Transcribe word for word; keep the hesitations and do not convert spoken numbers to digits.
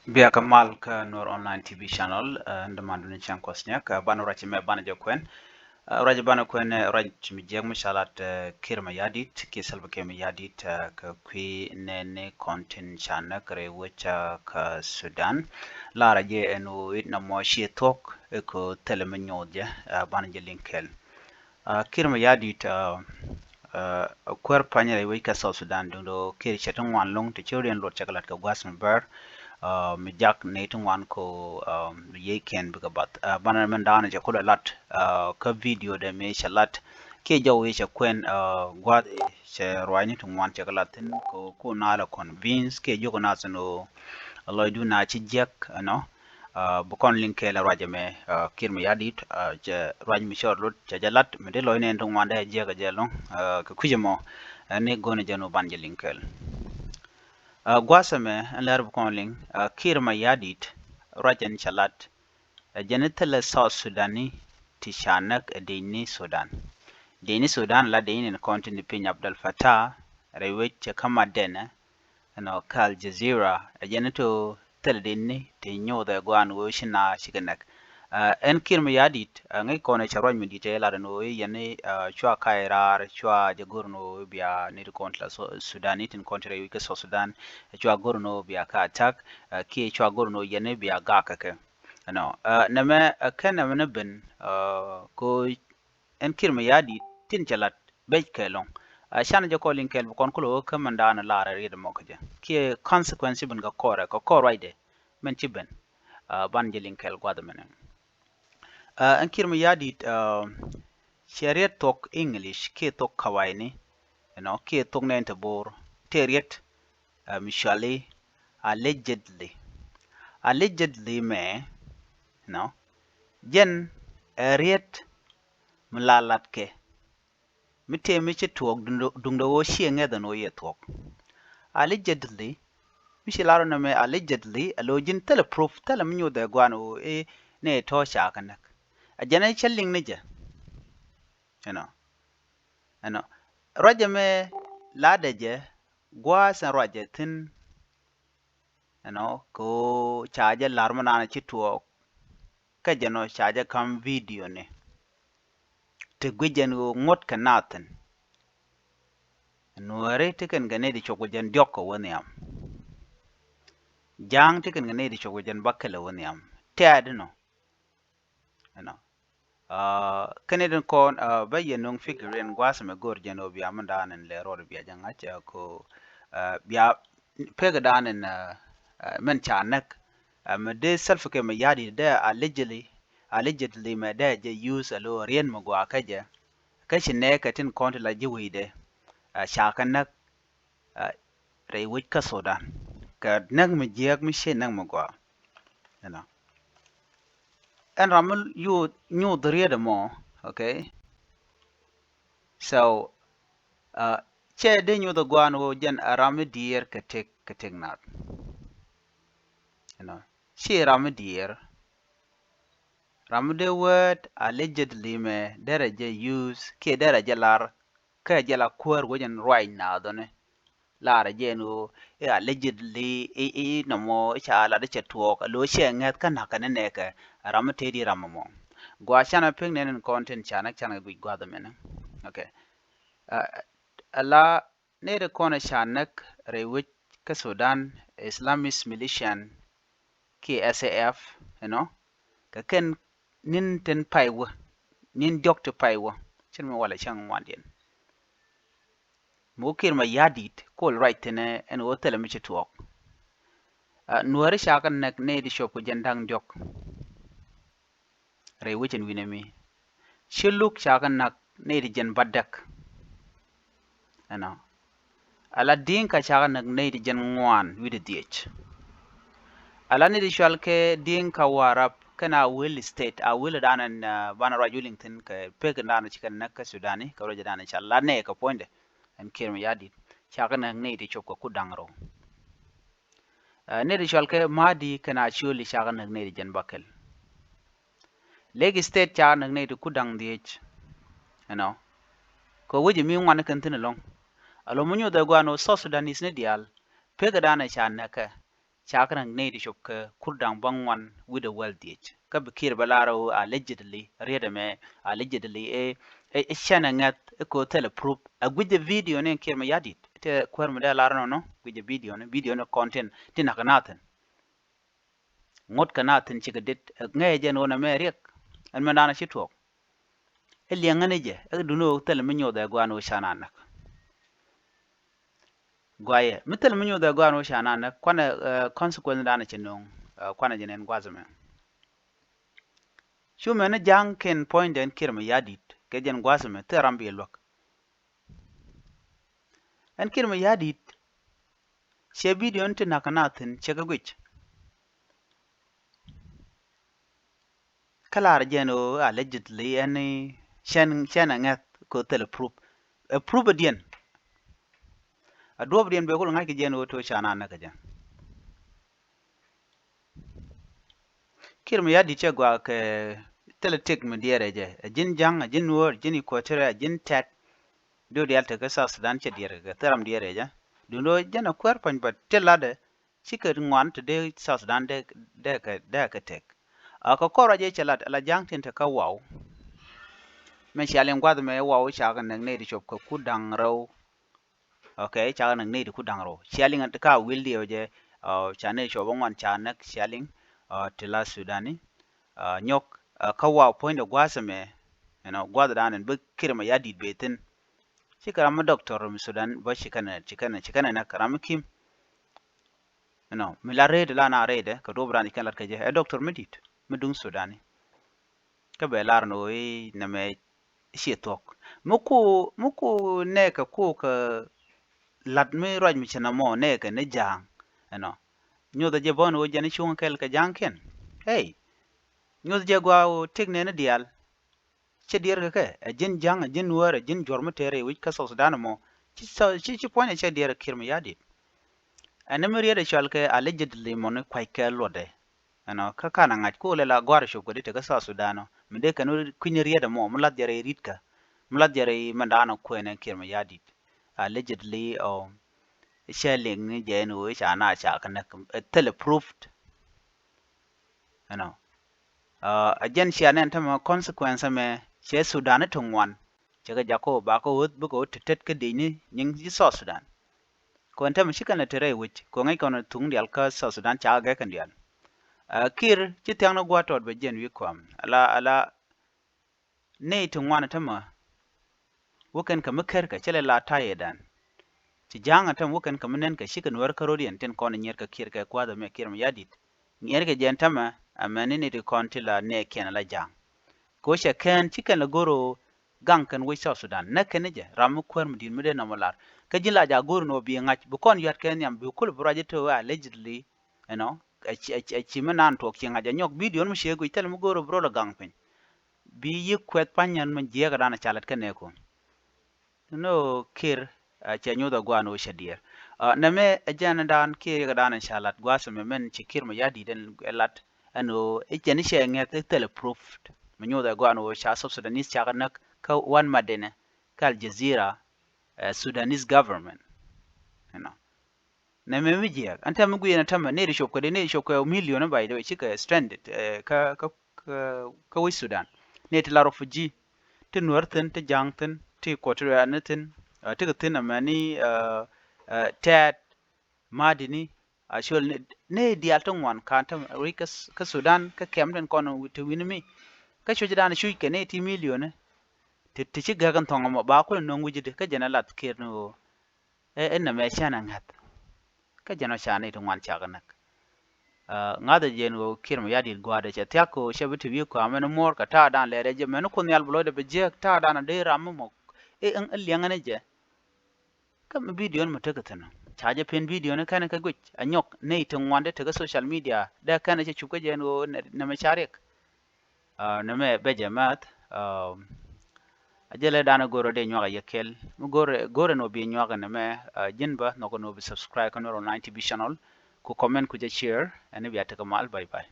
Bia kä mal kä Nuer Online T V channel, eh, ɛn däman duni cäŋ kuɔth nyɛk, eh, banɛ ruac mɛ banɛ jɛ kuɛn. Eh, ruac banɛ kuɛn, eh, ruac mi jiɛk mi ca lat, eh, Kiir Mayardit kiɛ Salva Kiir Mayardit, eh, kɛ kui̱ nɛɛni kɔn tin ca näk rɛy wec, eh, kä Sudan. Lar a jɛ ɛn ɣöö it nɔmɔ ciɛ thuɔ̱k, eh, kɛ thilɛ mi nyoth jɛ, eh, banɛ jɛ liŋ kɛɛl. Ah, Kiir Mayardit, ah, ah, kuäär pany rɛy wec kä South Sudan, duundɛ ɣöö Kiir cɛ ti ŋuan lo̱ŋ ti ci rɔ̱diɛn luɔt cɛ kɛ lat kɛ gua̱a̱th mi bär, ah, mi jak nɛy ti ŋuan ko, ah, mi yiëëkiɛn bikɛ bath. Ah, banɛ mɛn daanɔ cɛ kulɛ lat, ah, kä video dɛ mi cɛ lat kiɛ jɔw i̱ cɛ kuɛn, ah, gua̱a̱th i̱ cɛ ruacni ti ŋuan cɛ kɛ lat thi̱n ko, ko naalɛ convince kiɛ jiök naath thi̱n ɣöö a lɔcdun a ci jiäk ɛnɔ. Ah, bi kɔn liŋ kɛɛl ruac ɛmɛ, ah, Kiir Mayardit, ah, cɛ ruac mi cɔɔr lot cɛ jɛ lat mi dee lɔc nɛn ti ŋuan dee jiɛk jɛ lo̱ŋ, ah, kɛ kui̱c ɛmɔ, ah, ni go̱n jɛ nu ban jɛ liŋ kɛɛl. Ah, gua̱a̱th ɛmɛ ɛn lɛr bi kɔn liŋ, ah, Kiir Mayardit ruac ɛn cɛ lat, ah, jɛn ni thilɛ South Sudani ti ca näk ɛ dec ni Sudan. Dec ni Sudan la dec ni kɔn ti ni piny Abdel Fattah rɛy wec cɛ kä Madɛnɛ, ɛnɔ, kä Al Jazeera, ɛ jɛn ni to thilɛ dec ni ti nyothɛ guan ɣöö ci na cikɛ näk. Ah, ɛn Kiir Mayardit, ah, ŋäc kɔn ɛ cɛ ruac mi di̱t ɛ lat ɛn ɣöö i̱ yɛn ni, ah, cua kac raar, cua jɛ go̱r ɛn ɣöö bia ni ti kɔn ti la Su-, Sudan ni tin kɔn ti rɛy wi̱c kä South Sudan, cua go̱r ɛn ɣöö bia ka attack, ah, kiɛ cua go̱r ɛn ɣöö yɛn ni bia gak kɛ kɛ. Ɛnɔ, ah, nɛmɛ, ah, kɛn nɛmɛ ni ben, ah, ko ɛn Kiir Mayardit tin cɛ lat bec kɛ lɔ̱ŋ. Ah, canɛ jɛ kɔn liŋ kɛɛl bi kɔn kulɛ wä kä mɛn daanɛ lar riet mɔ kä jɛ kiɛ consequence ci ben kɛ kɔrɛ kɛ kɔr ruacdɛ mɛn ci ben. Ah, ban jɛ liŋ kɛɛl gua̱th mɛn. Ah, ɛn Kiir Mayardit, ah, cɛ riet thok English kiɛ thok kawaini, you know, kiɛ thok nɛn te Bor, tëë riet, ah, mi cuali allegedly. Allegedly mɛ, you know, jɛn ɛ riet mi la latkɛ mi tëë mi ci tuɔɔk duŋdɛ ɣöö ciɛ ŋɛth ɛn ɣöö yɛ thuɔ̱k. Allegedly, mi ci lar ɣöö nɛmɛ allegedly, a lo̱ ji̱n thilɛ proof, thilɛ mi nyothɛ guan ɣöö i̱ nɛ tɔ̱ ca kɛ näk. A jɛn ɛ cä liŋ ni jɛ. Ɛnɔ. Ɛnɔ. Ruacɛ mɛ latdɛ jɛ gua̱a̱th ɛn ruacɛ thi̱n. Ɛnɔ, kɛ ɣöö ca jɛ la̱r mi naan ci tuɔɔk. Kä jɛ nɔ ca jɛ ka̱m video ni. Ti guic jɛn ɣöö ŋuɔ̱t kɛ nathin. Nuääri ti kɛn kɛ nɛy ti cop kɛ jɛn diɔ̱k kɛ wä nhiam. Ja̱a̱ŋ ti kɛn kɛ nɛy ti cop kɛ jɛn bäkɛl ɛ wä nhiam. Tɛ̈t inɔ. Ɛnɔ. Ah, kɛn itin kɔn, ah, bä yɛ no̱ŋ fikir in gua̱a̱th mɛ go̱r jɛn ɣöö bia mɛn da̱a̱n in lɛ rɔɔd bia jɛ ŋa̱c, ah, ko, ah, bia pek da̱a̱n in, ah, ah, mɛn ca näk, ah, mɛ dee Salva Kiir Mayardit dee allegedly, allegedly mɛ dee jɛ use a lo rien mɛ gɔaa kä jɛ. Kä ci nɛɛkɛ tin kɔn ti la ji̱ wecdɛ, ah, ca kɛ näk, ah, rɛy wec kä Sudan. Kɛ näk mi jiääk mi ciɛ näk mi gɔaa. You know. Ɛn ram mi yuth, nyuth riet ɛmɔ, okay? So, uh, cɛ dee nyuth ɛ guan ɣöö jɛn a ram mi diɛɛr kɛ tëk, kɛ tëk nath. You know, ci ram mi diɛɛr. Ram mi dee word allegedly mɛ derɛ jɛ use kiɛ derɛ jɛ lar kä jɛ la kuäär wecɛn ruac naath ɔni. Larɛ jɛ ɛn ɣöö i̱ allegedly i̱, i̱, i̱ nɔmɔ i̱ ca lat i̱ cɛ tuɔɔk a lo̱ cɛ ŋäth kä na̱k kɛn i̱ nɛɛkɛ ram mi tëëdi ram ɛmɔ. Gɔaa canɛ pek nɛn in kɔn tin ca näk canɛ kɛ guic gua̱th ɛmɛnɛ. Okay. Ah, ala nɛy ti kɔn ca näk rɛy wec kä Sudan, Islamist militian kiɛ S A F, you know, kɛ kɛn ni̱n tin pay wä, ni̱n diɔ̱k ti pay wä, cin mi walɛ cäŋ ŋuandiɛn. Mi wä Kiir Mayardit kol ruac thi̱n ɛn ɣöö thilɛ mi ci tuɔɔk. Ah, Nuääri ca kɛ näk nɛy ti cop kɛ jɛn da̱ŋ diɔ̱k rɛy wec ɛn wi̱nɛ mi. Ci Luk ca kɛ näk nɛy ti jɛn bädäk. Ɛnɔ. Ala Diŋka ca kɛ näk nɛy ti jɛn ŋuan wi̱cdɛ dhiec. Ala nɛy ti cual kɛ Diŋka Warap kɛnɛ Awil State, Awil dan ɛn, ah, banɛ ruac wi̱liŋ thi̱n kɛ pek dan ci kɛ näk kä Sudani, kɛ ruac dan ca la nɛ kɛ puɔ̱nydɛ. Ɛn Kiir Mayardit ca kɛ näk nɛy ti cop kɛ ku da̱ŋ rɛw. Ah, nɛy ti cual kɛ Madi kɛnɛ Acoli ca kɛ näk nɛy ti jɛn bäkɛl. Lake State ca kɛ näk nɛy ti ku da̱ŋ dhiec. Ɛnɔ. Kɛ wec mi ŋuan kɛn thi̱n ɛlɔ̱ŋ. A lo̱ mi nyuth ɛ guan ɣöö South Sudanese ni diaal pek ɛ danɛ ca näkɛ. ca kɛ näk nɛy ti cop kɛ kur da̱ŋ bäŋuan wi̱cdɛ wäl dhieec. Kä bi Kiir bɛ lar ɣöö allegedly, riet ɛmɛ, allegedly ɛ, ɛ, ɛ cɛn ɛ ŋäth ɛ ko̱ thilɛ proof. Ɛ guic ɛ video ni Kiir Mayardit. Tɛ kuäär mi dee lar nɔnɔ, guic ɛ video ni, video ni kɔn tin, tin nakä nathin. Ŋot kɛ nathin cikɛ dit, ɛ ŋäc jɛn ɣöö nɛmɛ riɛk. Ɛn mɛn da̱a̱n ɛ ci tuɔɔk. Ɛ liɛŋä ni jɛ, ɛ duundɛ ɣöö thilɛ mi nyoth ɛ gua̱a̱n ɣöö ca na näk. Guayɛ, mi thilɛ mi nyoth ɛ gua̱a̱n ɣöö ca na näk, kuanɛ, ɛ, consequence da̱a̱n ɛ ci nöŋ, ɛ, kuanɛ jɛ nɛn gua̱a̱th ɛmɛ. Cu mɛn ni ja̱a̱ŋ kɛn puɔ̱nydɛ ɛn Kiir Mayardit, kɛ jɛn gua̱a̱th ɛmɛ, thil ram bi luäk. Ɛn Kiir Mayardit, cɛ video ni ti nakä nathin, cɛ kɛ guic. Kä lar jɛn ɣöö allegedly ɛn cɛn, cɛn ɛ ŋäth ko̱ thilɛ proof. Ɛ proof ɛ diɛn. Ɛ duɔ̱ɔ̱p diɛn bɛ kul ŋa̱c kɛ jɛn ɣöö to̱ ca na näk kɛ jɛn. Kiir Mayardit cɛ gɔaa kɛ thilɛ tëk mi diɛɛrɛ jɛ. Ɛ ji̱n ja̱ŋ, ɛ ji̱n nuɔ̱ɔ̱r, ɛ ji̱n Equatoria, ɛ ji̱n tɛt. Di diaal tekä South Sudan cɛ diɛɛr kɛ thil ram diɛɛrɛ jɛ. Duundɛ ɣöö jɛn ɛ kuäär pa̱ny bä ti latdɛ. Cikɛ ŋuan ti dee South Sudan dee, dee kɛ, dee kɛ tëk. A kɛ kɔr ruac ëë cɛ lat, la ja̱a̱ŋ tin te kä Waw. Mɛ cia liŋ gua̱th mɛ Waw ca kɛ näk nɛy ti cop kɛ kur da̱ŋ rɛw. Ok, ca kɛ näk nɛy ti kur da̱ŋ rɛw. Cia liŋ ka wil diɛ wä jɛ, ca nɛy ti cop bäŋuan ca näk cia liŋ, ti la Sudani. Nyɔk, kä Waw puɔ̱nydɛ gua̱th mɛ, you know, gua̱th dan ɛn bi Kiir Mayardit ben thi̱n. Cikɛ ram mi doctor mi Sudan bä ci kɛnɛ, ci kɛnɛ, ci kɛnɛ näk ram mi kim. You know, mi la rɛydɛ la na rɛydɛ kɛ duɔ̱p ran ci kɛn lat kɛ jɛ ɛ doctor mi di̱t mi duŋ Sudani. Kä bɛ lar ni ɣöö i̱ nɛmɛ ci thuɔ̱k. Mi ku, mi ku nɛɛkɛ ku kɛ lat mi ruac mi ci nɔmɔ nɛɛkɛ ni ja̱a̱ŋ. You know, nyothɛ jɛ bä ni ɣöö jɛn i̱ cuŋ kɛl kɛ ja̱a̱ŋkiɛn. Hey, nyoth jɛ gɔaa ɣöö tëk nɛɛni diaal. Cɛ diɛɛr kɛ kɛ, ɛ ji̱n ja̱ŋ, ɛ ji̱n nuäär, ɛ ji̱n juɔ̱r mi tëë rɛy wi̱c kä South Sudan ɛmɔ. Ci, ci, ci puɔ̱nyɛ cɛ diɛɛr ɛ Kiir Mayardit. Ɛn mi riet ɛ cɔal kɛ allegedly mɔni kua̱ckɛ luɔtdɛ. Ɛnɔ, kä kan a ŋa̱c ko̱o̱lɛ la gɔ̱a̱r cop kɛ di tekä South Sudan ɔ. Mi dee kɛn kui̱ny riet ɛmɔ, mi lath jɛ rɛy ri̱tkä. Mi lath jɛ rɛy mɛndan ɔ kuɛn ɛ Kiir Mayardit. Allegedly ɔ, cɛ liŋ ni jɛ ɛn ɣöö ca na ca kɛ näk, ɛ thilɛ proved. Ɛnɔ. Ɛ jɛn cia nɛn tämɛ consequence ɛmɛ cɛ Sudan ti ŋuan. Cɛ kɛ jakä ɣöö bakɛ ɣöth bikɛ ɣöö tetet kä dec ni nyiŋ ji̱ South Sudan. Kɔn tämɛ ci kɛn lɛ te rɛy wec kɛ ŋäc kɔn thuŋ diaal kä South Sudan ca kɛ gɛk kɛn diaal. Ɛ Kiir ci thia̱ŋ ni gua̱a̱th tɔt bɛ jɛn wi̱i̱ kɔam ala, ala nɛy ti ŋuan tämɛ. Wä kɛn kɛ mi ker kɛ cɛ lɛ la ta̱yɛ dan. Ci ja̱a̱ŋ ɛ tämɛ wä kɛn kɛ mi nɛn kɛ cikɛ nuäär kä ro̱diɛn tin kɔn nyier kɛ Kiir kɛ gua̱a̱th ɛmɛ Kiir Mayardit. Ŋiɛr kɛ jɛn tämɛ, ɛ mɛni ni ti kɔn ti la nɛɛkiɛn la ja̱a̱ŋ. Kɛ ɣöö cɛ kɛn ci kɛn la go̱r ɣöö gaŋ kɛn wec South Sudan. Näk kɛn ni jɛ, ram mi kuäär mi di̱i̱t mi dee nɔmɔ lar. Kä ji̱n la ja̱ go̱r ni ɣöö bi ŋa̱c, bi kɔn yuat kɛn nhiam, bi kul bi ruac i̱ te ɣöö allegedly, you know, ɛ ci, ɛ ci, ɛ ci mi naan tuɔɔk ci ŋa̱c ɛ nyɔk video mi cië guic thilɛ mi go̱r ɣöö bi rol ɛ gaŋ piny. Bi yiëk kuɛth pa̱nyän mi jiɛɛk ɛ dan ɛ ca lät kɛ nɛɛku. Ni ɣöö Kiir, ɛ, cɛ nyoth ɛ gua̱a̱n ɣöö cɛ diɛɛr. Ɛ, nɛmɛ ɛ jɛn dan Kiir yikɛ dan ca lat gua̱a̱th ɛmɛ mɛn ci Kiir Mayardit ɛn ɛ lat ɛn ɣöö i̱ jɛn i̱ cɛ ŋɛth i̱ thilɛ proof. Mi nyoth ɛ gua̱a̱n ɣöö ca South Sudanese cakɛ näk kä wan matdɛnɛ kä Al Jazeera, ɛ, Sudanese government. You know. Nɛmɛ mi jiɛɛk ɛn tɛmɛ guiɛn ɛ tämɛ nɛy ti cop kɛ di nɛy ti cop kɛ million, by the way, cikɛ stranded, ɛ, kä, kä, kä, kä wec Sudan. Nɛy ti la refugee, ti nuäär thi̱n, ti ja̱a̱ŋ thi̱n, ti Equatoria ni thi̱n, ɛ, tikɛ thi̱n ɛmɛni, ɛ, ɛ, tɛɛt, madini, actually, nɛy diaal ti ŋuan ka̱n tämɛ ri̱c kä, kä Sudan, kä kɛm tin kɔn ti wi̱ni mi. Kä cuc dan cuc kɛ nɛy ti million, ti, ti ci gɛk in thɔŋ ɛmɔ ba kulɛ nöŋ wi̱cdi kä jɛn ɛ lath Kiir ni ɣöö. Ɛ, ɛ nɛmɛ cɛn ɛ ŋäth. Kä jɛn ɔ ca nɛy ti ŋuan cakɛ näk. Ɛ, ŋa̱thɛ jɛn ɣöö Kiir Mayardit gua̱a̱dɛ cɛ thia̱k kɛ ɣöö cɛ bi ti wi̱i̱ kɔam ɛn muɔ̱ɔ̱r kɛ ta̱a̱ dan lɛɛrɛ jɛ mɛn ni Kuoth Nhial bi lɔcdɛ bi jiääk ta̱a̱ dan a dee ram mi mɔ. Ɛ, ɛ, ɛ liɛŋɛ ni jɛ. Kä mi video ni mi tekɛ thi̱n ɔ. Ca jɛ pen video ni kɛn kɛ guic. A nyɔk nɛy ti ŋuan dee tekɛ social media. Dee kɛn cɛ cup kä jɛn ɣöö nɛ, nɛmɛ ca riɛk. Ɛ, nɛmɛ bɛ jɛ mɛth, ɛ, a jɛ lɛ danɛ go̱rɛ dee nyuak a yɛ kɛl. Mi go̱rɛ, go̱rɛ nɔ bi nyuak nɛmɛ, ɛ, ji̱n bä nhɔkɛ nɔ bi subscribe kä Nuɛr Online T V channel. Ku comment ku jɛ share, ɛn ni bia tekɛ mal, bye bye.